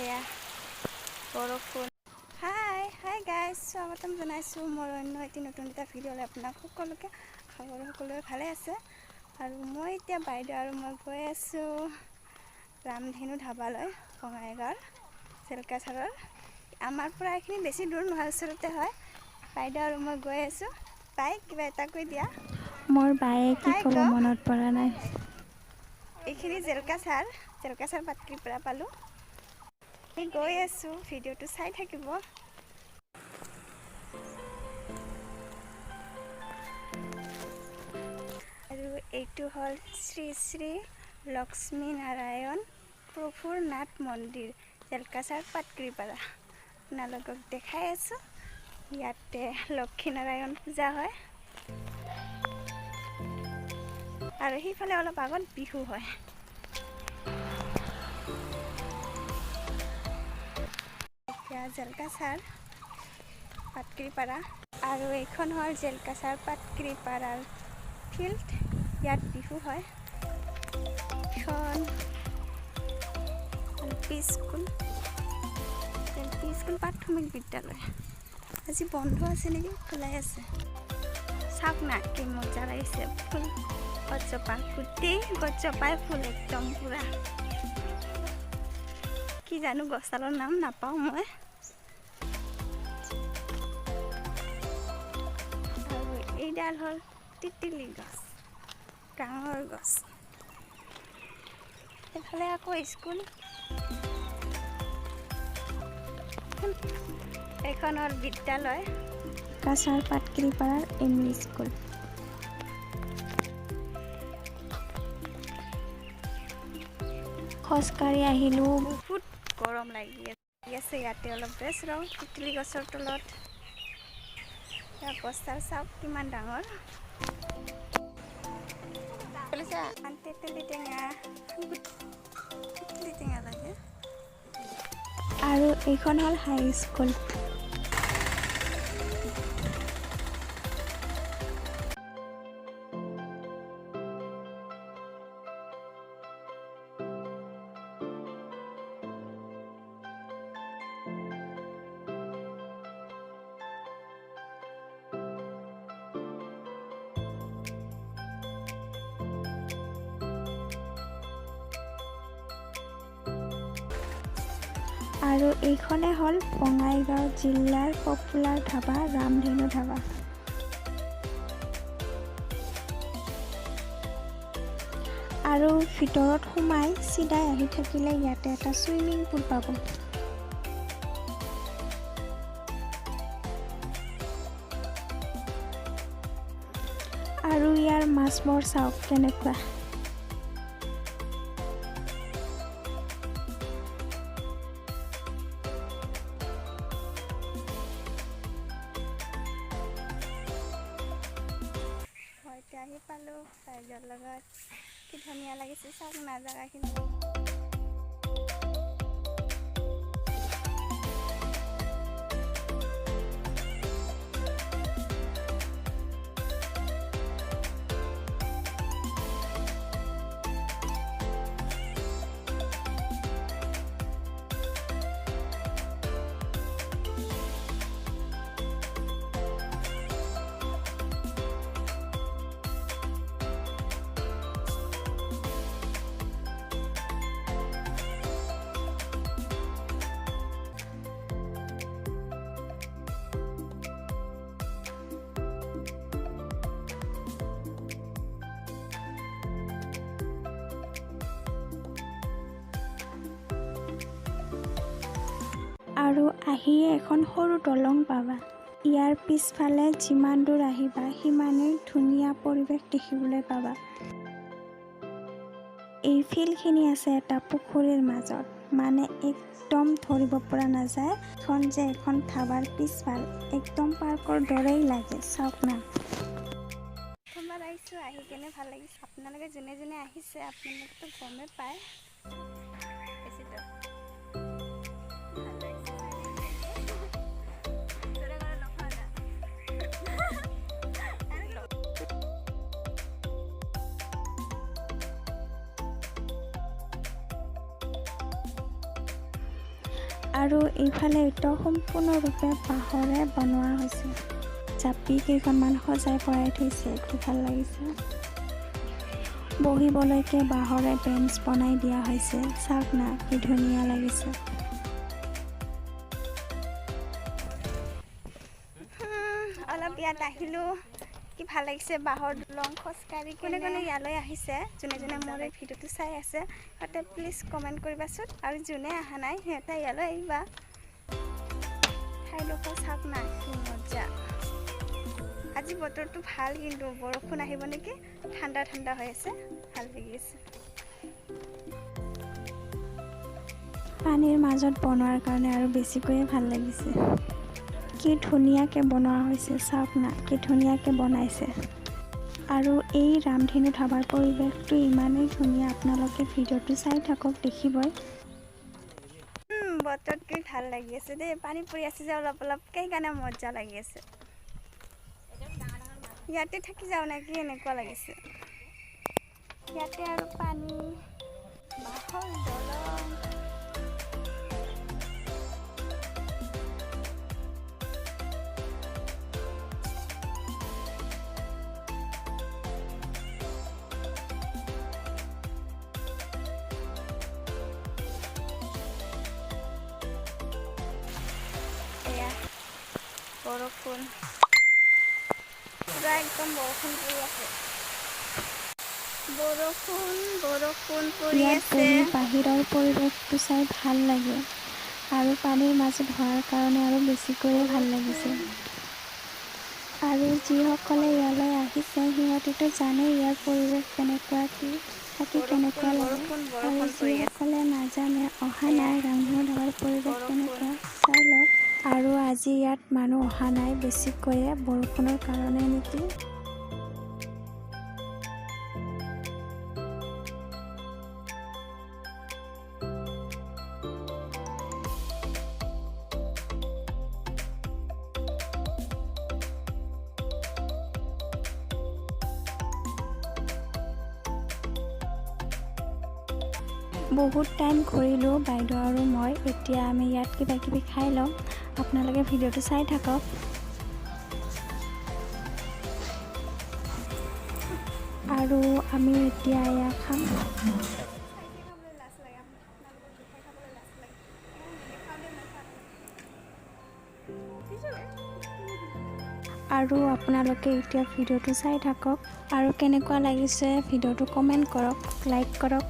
এয়া বৰষুণ। হাই hi guys, স্বাগতম জনাইছোঁ মোৰ অন্য এটি নতুন এটা ভিডিঅ'লৈ আপোনাক সকলোকে। আশা কৰোঁ সকলোৱে ভালে আছে। আৰু মই এতিয়া বাইদেউ আৰু মই গৈ আছোঁ ৰামধেনু ধাবালৈ, বঙাইগাঁৱৰ জেলকাচাৰৰ। আমাৰ পৰা এইখিনি বেছি দূৰ নহয়, ওচৰতে হয়। বাইদেউ আৰু মই গৈ আছোঁ। বাই, কিবা এটা কৈ দিয়া। মোৰ বায়ে কি হাই ক'ব ক। মনত পৰা নাই। এইখিনি জেলকাচাৰ, জেলকাচাৰ পাটকিৰ পৰা পালোঁ। আমি গৈ আছোঁ, ভিডিঅ'টো চাই থাকিব। আৰু এইটো হ'ল শ্ৰী শ্ৰী লক্ষ্মী নাৰায়ণ প্ৰভুৰ নাথ মন্দিৰ, জেলকাচাৰ পাটকিৰপাৰা। আপোনালোকক দেখাই আছোঁ। ইয়াতে লক্ষী নাৰায়ণ পূজা হয় আৰু সেইফালে অলপ আগত বিহু হয়। এতিয়া জেলকাচাৰ পাটকিৰপাৰা আৰু এইখন হ'ল জেলকাচাৰ পাটকিৰপাৰাৰ ফিল্ড। ইয়াত বিহু হয়। এইখন L P school, L P school প্ৰাথমিক বিদ্যালয়। আজি বন্ধ আছে নেকি, খোলাই আছে। চাওক না কি মজা লাগিছে ফুল গছজোপা, গোটেই গছজোপাই ফুল একদম পুৰা। কি জানো গছডালৰ নাম নাপাওঁ মই। আৰু এইডাল হ'ল তিতিলি গছ, ডাঙৰ গছ। এইফালে আকৌ স্কুল। এইখন হ'ল বিদ্যালয়, কাছাৰ পাটকিৰিপাৰাৰ এম ই স্কুল। খোজকাঢ়ি আহিলোঁ। বহুত গৰম লাগি আছে। ইয়াতে অলপ ৰেষ্ট লওঁ তিতিলি গছৰ তলত। গছডাল চাওক কিমান ডাঙৰ। তেতেলী টেঙা, তেতেলী টেঙা লাগে। আৰু এইখন হ'ল হাই স্কুল। আৰু এইখনে হ'ল বঙাইগাঁও জিলাৰ পপুলাৰ ধাবা ৰামধেনু ধাবা। আৰু ভিতৰত সোমাই চিধাই আহি থাকিলে ইয়াতে এটা চুইমিং পুল পাব। আৰু ইয়াৰ মাছবোৰ চাওক কেনেকুৱা। মই এতিয়া আহি পালোঁ বাইদেউৰ লগত। কি ধুনীয়া লাগিছে চাওক না জেগাখিনি। আৰু আহিয়ে এখন সৰু দলং পাবা। ইয়াৰ পিছফালে যিমান দূৰ আহিবা সিমানেই ধুনীয়া পৰিৱেশ দেখিবলৈ পাবা। এই ফিল্ডখিনি আছে এটা পুখুৰীৰ মাজত, মানে একদম ধৰিব পৰা নাযায় এখন যে এখন ধাবাৰ পিছফাল, একদম পাৰ্কৰ দৰেই লাগে। চাওক না। প্ৰথমবাৰ আহিছোঁ, আহি কেনে ভাল লাগিছে। আপোনালোকে যোনে যোনে আহিছে আপোনালোকেতো গমেই পায়। বেছিতো ভাল লাগিছে। আৰু এইফালে এইটো সম্পূৰ্ণৰূপে বাঁহৰে বনোৱা হৈছে। জাপি কেইখনমান সজাই পৰাই থৈছে, কি ভাল লাগিছে। বহিবলৈকে বাঁহৰে বেঞ্চ বনাই দিয়া হৈছে। চাওক না কি ধুনীয়া লাগিছে। অলপ ইয়াত আহিলোঁ, কি ভাল লাগিছে বাঁহৰ দলং খোজকাঢ়ি। কোনে কোনে ইয়ালৈ আহিছে, যোনে যোনে মোৰ এই ভিডিঅ'টো চাই আছে সিহঁতে প্লিজ কমেণ্ট কৰিবাচোন। আৰু যোনে অহা নাই সিহঁতে ইয়ালৈ আহিবা। ঠাইডোখৰ চাওক না কি মজা। আজি বতৰটো ভাল, কিন্তু বৰষুণ আহিব নেকি, ঠাণ্ডা ঠাণ্ডা হৈ আছে, ভাল লাগি আছে। পানীৰ মাজত বনোৱাৰ কাৰণে আৰু বেছিকৈয়ে ভাল লাগিছে। কি ধুনীয়াকৈ বনোৱা হৈছে, চাওক না কি ধুনীয়াকৈ বনাইছে। আৰু এই ৰামধেনু ধাবাৰ পৰিৱেশটো ইমানেই ধুনীয়া, আপোনালোকে ভিডিঅ'টো চাই থাকক দেখিবই। বতৰটো ভাল লাগি আছে দেই, পানী পৰি আছে যে অলপ অলপকৈ, সেইকাৰণে মজা লাগি আছে। ইয়াতে থাকি যাওঁ নেকি এনেকুৱা লাগিছে। ইয়াতে আৰু পানী, বাঁহৰ দলং। এয়া বৰষুণ, পুৰা একদম বৰষুণ পৰি আছে। বৰষুণ বৰষুণ পৰি ইয়াত আছে। বহি বাহিৰৰ পৰিৱেশটো চাই ভাল লাগে আৰু পানীৰ মাজত হোৱাৰ কাৰণে আৰু বেছিকৈয়ে ভাল লাগিছে। আৰু যিসকলে ইয়ালৈ আহিছে সিহঁতেতো জানেই ইয়াৰ পৰিৱেশ কেনেকুৱা, কি থাকি কেনেকুৱা লাগে। বৰষুণ আৰু বৰষুণ পৰি আছে। যিসকলে নাজানে, অহা নাই, ৰামধেনু ধাবাৰ পৰিৱেশ বৰষুণ। কেনেকুৱা চাই লওক। আৰু আজি ইয়াত মানুহ অহা নাই বেছিকৈয়ে, বৰষুণৰ কাৰণে নেকি। বহুত টাইম ঘূৰিলোঁ বাইদেউ আৰু মই। এতিয়া আমি ইয়াত কিবা কিবি খাই ল'ম, আপোনালোকে ভিডিঅ'টো চাই থাকক। আৰু আমি এতিয়া এয়া খাম। আৰু আপোনালোকে এতিয়া ভিডিঅ'টো চাই থাকক আৰু কেনেকুৱা লাগিছে ভিডিঅ'টো কমেণ্ট কৰক, লাইক কৰক।